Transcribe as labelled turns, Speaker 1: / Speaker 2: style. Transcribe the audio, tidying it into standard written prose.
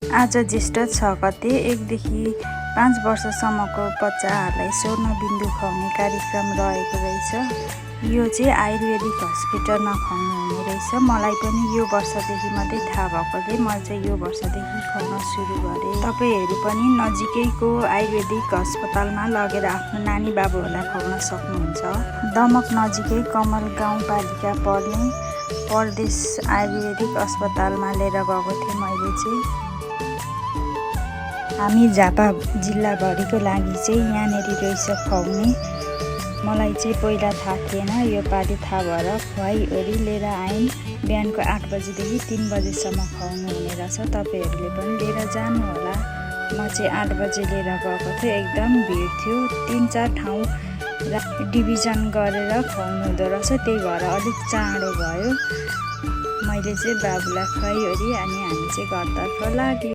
Speaker 1: आज ज्येष्ठ 6 गते 1 देखि 5 वर्षसम्मको बच्चाहरूलाई स्वर्णबिन्दु खुवाउने कार्यक्रम रहेको रहेछ। यो चाहिँ आयुर्वेदिक हस्पिटलमा खुवाउनु हुने रहेछ। मलाई पनि यो वर्षदेखि मात्रै थाहा भएकोले म चाहिँ यो वर्षदेखि खुवाउन सुरु गरेँ। तपाईहरू पनि नजिकैको आयुर्वेदिक अस्पतालमा लगेर आफ्नो नानी बाबुहरूलाई खुवाउन सक्नुहुन्छ। दमक नजिकै कमल गाउँपालिका पर्ने परदेश आयुर्वेदिक अस्पतालमा लिएर गएको थिएँ मैले चाहिँ। हामी झापा जिल्लाभरिको लागि चाहिँ यहाँनिर रहेछ खुवाउने। मलाई चाहिँ पहिला थाहा थिएन, यो पालि थाहा भएर खुवाइओरी लिएर आएँ। बिहानको 8 बजीदेखि 3 बजीसम्म खुवाउनु हुने रहेछ। तपाईँहरूले पनि लिएर जानु होला। म चाहिँ 8 बजे लिएर गएको थिएँ। एकदम भिड थियो। 3-4 ठाउँ डिभिजन गरेर खुवाउनु हुँदो रहेछ, त्यही भएर अलिक चाँडो भयो। मैले चाहिँ बाबुलाई खुवाइओरी अनि हामी चाहिँ घरतर्फ लाग्यौँ।